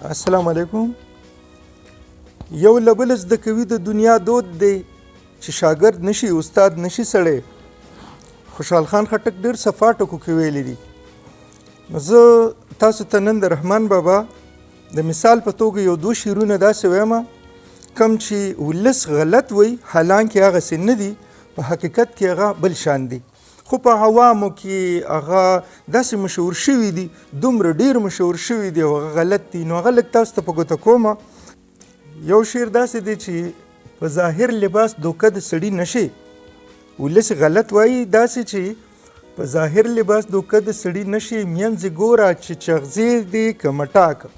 السلام علیکم. یو له بله زده کوي، د دنیا دود دی چې شاګرد نشي استاد نشي سړی. خوشحال خان خټک ډېر صفا ټکو کې ویلي دي. نو زه تاسو ته نن د رحمان بابا د مثال په توګه یو دوه شعرونه داسې وایم کوم چې ولس غلط وایي، حالانکه هغسې نه دي، په حقیقت کې هغه بل شان دي، خو په عوامو کې هغه داسې مشهور شوي دي، دومره ډېر مشهور شوي دي او هغه غلط دي. نو هغه لږ تاسو ته په ګوته کوم. یو شعر داسې دی چې په ظاهر لباس دوکه د سړي نشي. ولس غلط وایي داسې چې په ظاهر لباس دوکه د سړي نشي، مینځ ګوره چې چغزې دی که مټاکه.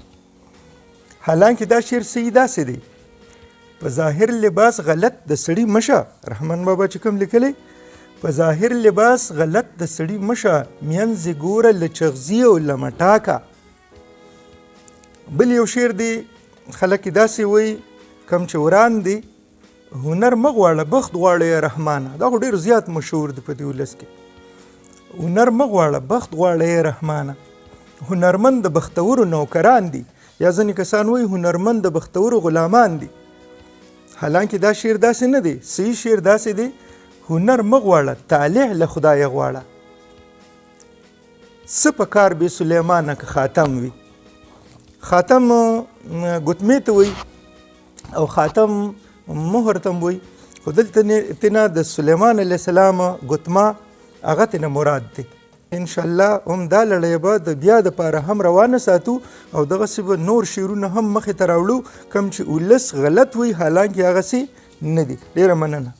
حالانکه دا شعر صحیح داسې دی، په ظاهر لباس غلط د سړي مشه. رحمان بابا چې کوم لیکلی، په ظاهر لباس غلط د سړي مشه، مینځ ګوره له چغزي او له مټاکه. بل یو شعر دی، خلک یې داسې وایي کوم چې وران دی، هنر مه غواړه بخت غواړه یا رحمانه. دا خو ډېر زیات مشهور دی په دې ولس کې. هنر مه غواړه بخت غواړه یا رحمانه، هنرمند د بختورو نوکران دي، یا ځینې کسان وایي هنرمند د بختورو غلامان دي. حالانکه دا شعر داسې نه دی، صحیح شعر داسې دی، هنر مه غواړه طالع له خدایه غواړه، څه په کار بې سلیمانه که خاتم وي. خاتم ګوتمې ته وایي او خاتم مهر ته هم وایي، خو دلته تېنه د سلیمان علیه السلام ګوتمه هغه تېنه مراد دی. انشاءالله هم دا لړۍ به د بیا دپاره هم روانه ساتو او دغسې به نور شعرونه هم مخې ته راوړو کوم چې ولس غلط وایي، حالانکه هغسې نه دي. ډېره مننه.